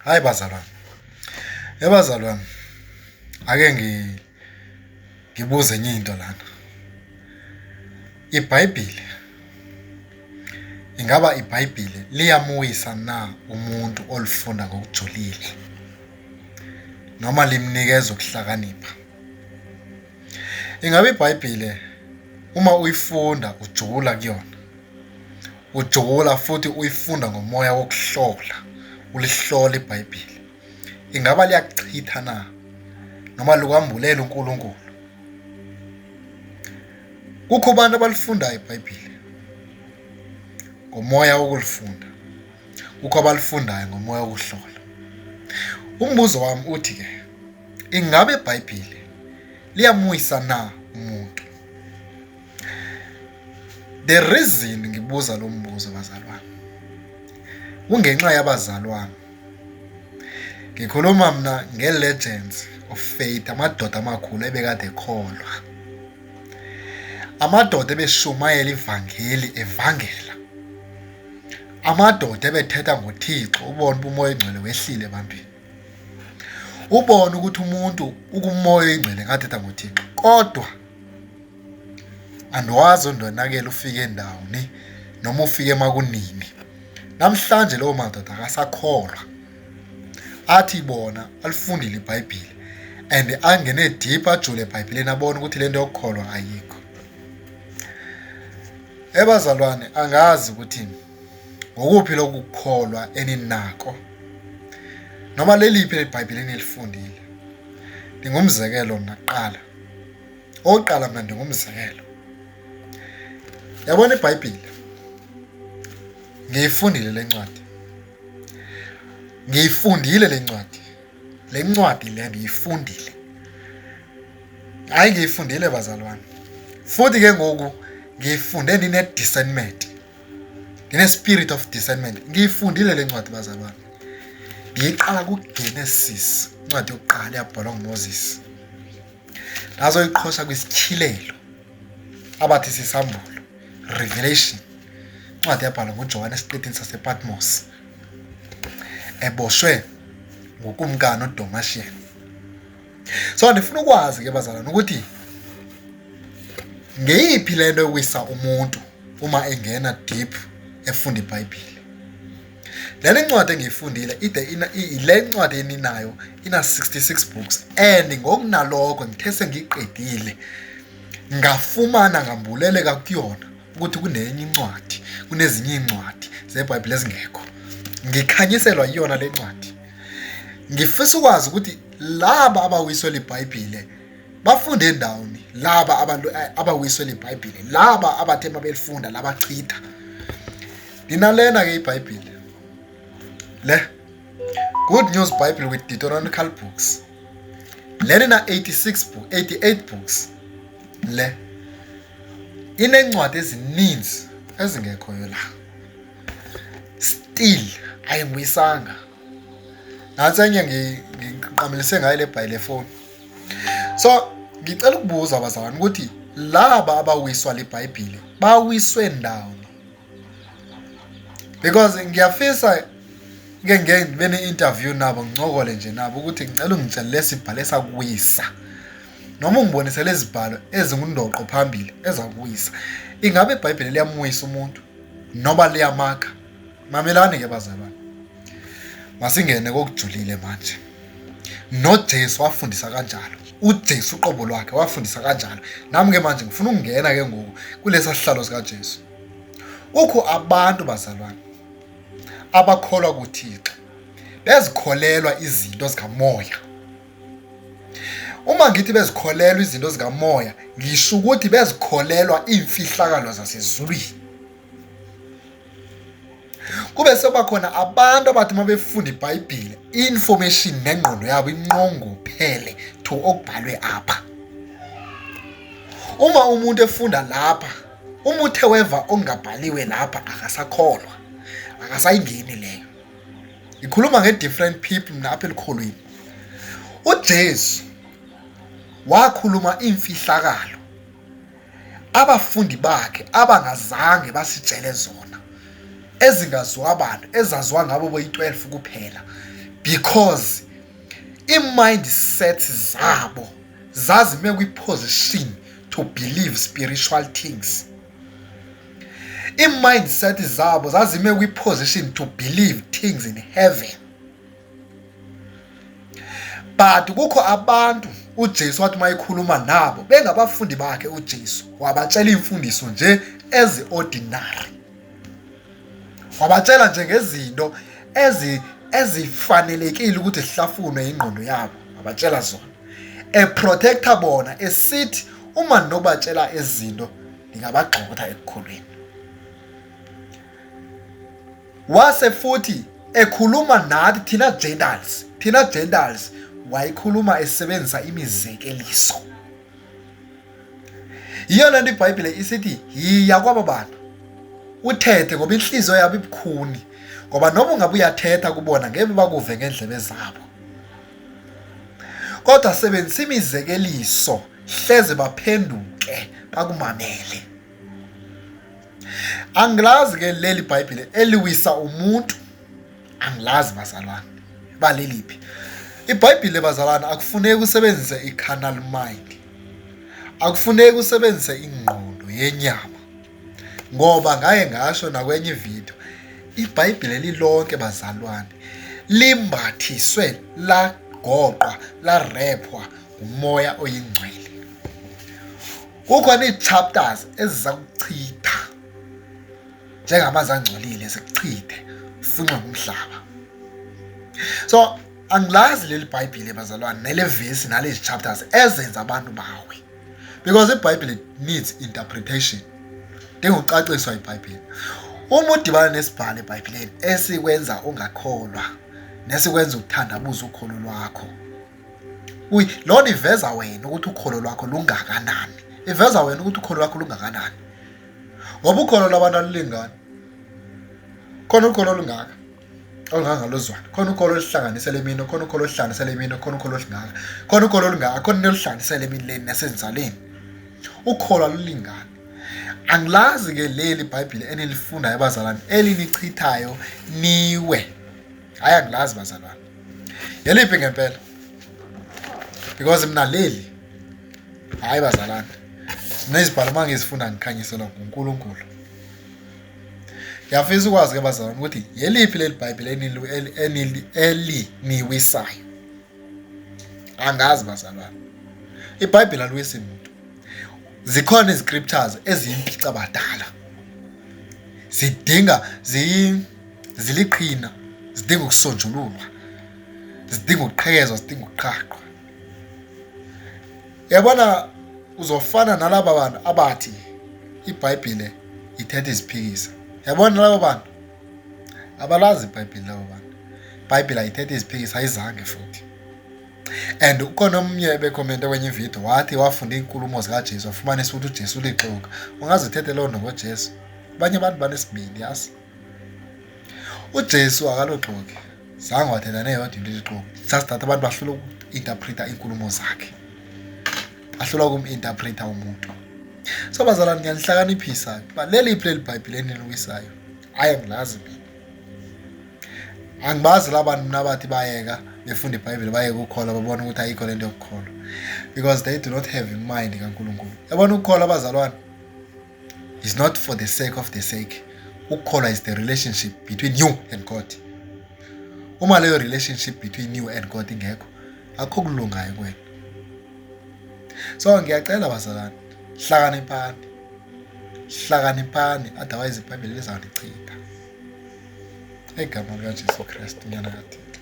Hayi bazalwane. Ebazalwane ake ngibuze enye into lana. IBhayibheli ingaba iBhayibheli liyamuyisa na umuntu olifunda ngokujulile noma limnikeza ukuhlakanipha? Ingabe iBhayibheli uma uyifunda ujula kuyona, ujula futhi uyifunda ngomoya wokuhlola, ulihlola iBhayibheli, ingaba liyakuchitha na noma likwambulela uNkulunkulu? Kukho abantu abalifundayo iBhayibheli ngomoya wokulifunda, kukho abalifundayo ngomoya wokuhlola. Umbuzo wami uthi-ke, ingabe iBhayibheli liyamuyisa na umuntu? The reason ngibuza lo mbuzo bazalwane, kungenxa yabazalwane. Ngikhuluma mina nge-legends of faith, amadoda amakhulu ebekade ekholwa, amadoda ebeshumayela ivangeli evangela, amadoda ebethetha ngoThixo, ubone uba umoya oyingcwele wehlile ebantwini, ubone ukuthi umuntu ukumoya oyingcwele ngathetha ngoThixo, kodwa andiwazi undonakele ufike ndawoni noma ufike makunini. Namhlanje lowo madoda akasakholwa, athi bona alifundile iBhayibhile and angene deep ajule eBhayibhelini abone ukuthi lento yokukholwa ayikho. Ebazalwane angazi ukuthi ngokuphi lokhu kukholwa eninako noma leliphi iBhayibheli enilifundile. Ndingumzekelo mna kuqala. Okokuqala mna ndingumzekelo. Yabona iBhayibhile ngiyifundile le ncwadi, ngiyifundile le ncwadi, le ncwadi le ngiyifundile. Hayi ngiyifundile bazalwane, futhi ke ngoku ngiyifunde ndine-discernment, ndine-spirit of discernment. Ngiyifundile le ncwadi bazalwane, ngiyiqala kuGenesis, incwadi yokuqala eyabhalwa nguMoses. Ngazoyiqhosha kwisityhilelo abathi sisambulo, Revelation, incwadi yabhalwa nguJohane esiqithini sasePatmos eboshwe ngukumkani uDomatian. So ndifuna ukwazi ke bazalwane ukuthi ngeyiphi le nto ewisa umuntu uma engena deep efunda iBhayibhile. Lena incwadi engiyifundile ide ina le ncwadi eninayo ina 66 books and ngokunaloko ngithe sengiyiqedile ngafumana ngambuleleka kuyona ukuthi kunenye incwadi kunezinye izincwadi zeBhayibheli ezingekho ngikhanyiselwa iyona le ncwadi. Ngifisa ukwazi ukuthi laba abawiswe liBhayibhile bafunde ndawoni, laba abantu abawiswe liBhayibhile, laba abathe mabelifunda labachitha. Ndinalena ke iBhayibhile le Good News Bible with Deuteronomical Books, lena ina 86 book 88 books, le inencwadi ezininzi ezingekhoyo la, still ayingibuyisanga. Nansi enye ngiqamelise ngayo le bhayi le phone. So ngicela ukubuza bazalwane ukuthi laba abawiswa liBhayibhile bawiswe ndawoni, because ngiyafisa ke ngeke ngibe ne-interview nabo, ngincokole nje nabo ukuthi ngicela ungitshele lesibhalo esakuwisa noma ungibonise lezibhalo ezingundoqo phambili ezakuwisa. Ingabe iBhayibheli liyamwisa umuntu noma liyamakha? Mamelani ke bazalwane, masingene kokujulile manje. NoJesu wafundisa kanjalo, uJesu uqobo lwakhe wafundisa kanjalo. Nami ke manje ngifuna ukungena ke ngoku kulesa sihlalo sikaJesu. Kukho abantu bazalwane abakholwa kuThixo bezikholelwa izinto zikamoya. Uma ngithi bezikholelwa izinto zikamoya, ngisho ukuthi bezikholelwa iy'mfihlakalo zasezulwini. Kube sekuba khona abantu abathi uma befunda iBhayibhile, i-information nengqondo yabo inqongophele to okubhalwe apha. Uma umuntu efunda lapha, uma uthe weva okungabhaliwe lapha, akasakholwa, akasayingeni leyo. Ngikhuluma nge-different people mina apha elikholweni. UJesu wakhuluma imfihlakalo abafundi bakhe abangazange basitshele zona, ezingaziwa abantu, ezaziwa ngabo boyi-12 kuphela. Because ii-mindsets zabo zazime kwi-position to believe spiritual things. Ii-mindset zabo zazime kwi-position to believe things in heaven. But kukho abantu uJesu wathi mayekhuluma nabo bengabafundi bakhe, uJesu wabatshela imfundiso nje ezi-ordinary, wabatshela nje ngezinto ezifanelekile ukuthi zihlafunwe ingqondo yabo, wabatshela zona eprotecta bona, esithi uma nobatshela izinto ngingabagxotha ekukholweni. Wase futhi ekhuluma nathi thina Gentiles, thina Gentiles wayikhuluma esebenzisa imizekeliso. Yiyo lento iBhayibhile isithi yiya kwaba bantu uthethe, ngoba inhliziyo yabo ibukhuni, ngoba noma ungabe uyathetha kubona ngeke bakuve ngendlebe zabo, kodwa sebenzisa imizekeliso hleze baphenduke bakumamele. Angilazi ke leli Bhayibhile eliwisa umuntu, angilazi bazalwane baleliphi iBhayibhile. Bazalwane, akufuneki usebenzise i-carnal mind, akufuneki usebenzise ingqondo yenyama, ngoba ngaye ngasho nakwenye ividiyo, iBhayibhile lilonke bazalwane limbathiswe, lagoqwa, larephwa nguMoya oyiNgcwele. Kukhona ii-chapters eziza kuchitha njengamanzi angcolile, zikuchithe ufunxwe ngumhlaba. So angilazi leli Bhayibhile bazalwane, nele vesi nalezi chapters ezenza abantu bawe, because iBhayibhile needs interpretation, dinga ukucaciswa iBhayibhile. Uma udibana nesibhalo eBhayibhileni esikwenza ungakholwa nesikwenza uthandabuza ukholo lwakho, uyi lona iveza wena ukuthi ukholo lwakho lungakanani, iveza wena ukuthi ukholo lwakho lungakanani, ngoba ukholo lwabantu alulingani. Khona ukholo olungaka olungangalozwana, khona ukholo oluhlanganisela imino, khona ukholo oluhlanganisela imino, khona ukholo olungaka, khona ukholo olungaka, khona noluhlanganisela eminweni nasenzaleni. Ukholo alulingani. Angilazi ke leli Bhayibheli enilifundayo bazalwane elinichithayo niwe. Hayi, angilazi bazalwane, yeliphi ngempela, because mina leli, hayi bazalwane, mina izibhalo uma ngizifunda ngikhanyiselwa nguNkulunkulu. Ngiyafisa ukwazi ke bazalwane ukuthi yeliphi leli Bhayibheli eliniwisayo. Angazi bazalwane, iBhayibheli aliwisi muntu. Zikhona izi-scriptures eziyimpicabadala, zidinga ziliqhina, zidinga ukusonjululwa, zidinga ukuqhekezwa, zidinga ukuqhaqhwa. Yabona, uzofana nalaba bantu abathi iBhayibhile ithetha iziphikisa. Yabona laba bantu abalazi iBhayibhile, laba bantu iBhayibhile ayithetha iziphikisa, ayizange futhi. And ukhona omnye ebekhomente kwenye ividiyo wathi wafunda iy'nkulumo zikaJesu wafumanisa ukuthi uJesu ulixoki. Ungaze uthethe loo nto ngoJesu? Abanye abantu banesibindi, yazi. UJesu akaloxoki, zange wathetha neyodwa into elixoki, just that abantu bahlula uku-interpreta iy'nkulumo zakhe, bahlula ukum-interpreta umuntu. So bazalwane, ngiyanihlakaniphisa uba leliphi leli Bhayibhile eniliwisayo. Hhayi, angilazi mina, angibazi la bantu mina abathi bayeka befunda iBhayibheli, bayeka ukukholwa, babona ukuthi ayikho lento yokukholwa, because they do not have in mind kaNkulunkulu. Yabona, ukukholwa abazalwane is not for the sake of the sake. Ukukholwa is the relationship between you and God. Uma leyo relationship between you and God ingekho, akukho kulungayo kuwena. So ngiyacela bazalwane, hlakaniphani, hlakaniphani, otherwise iBhayibheli lizawunichitha. Egama likaJesu Kristu, unyana kaThixo.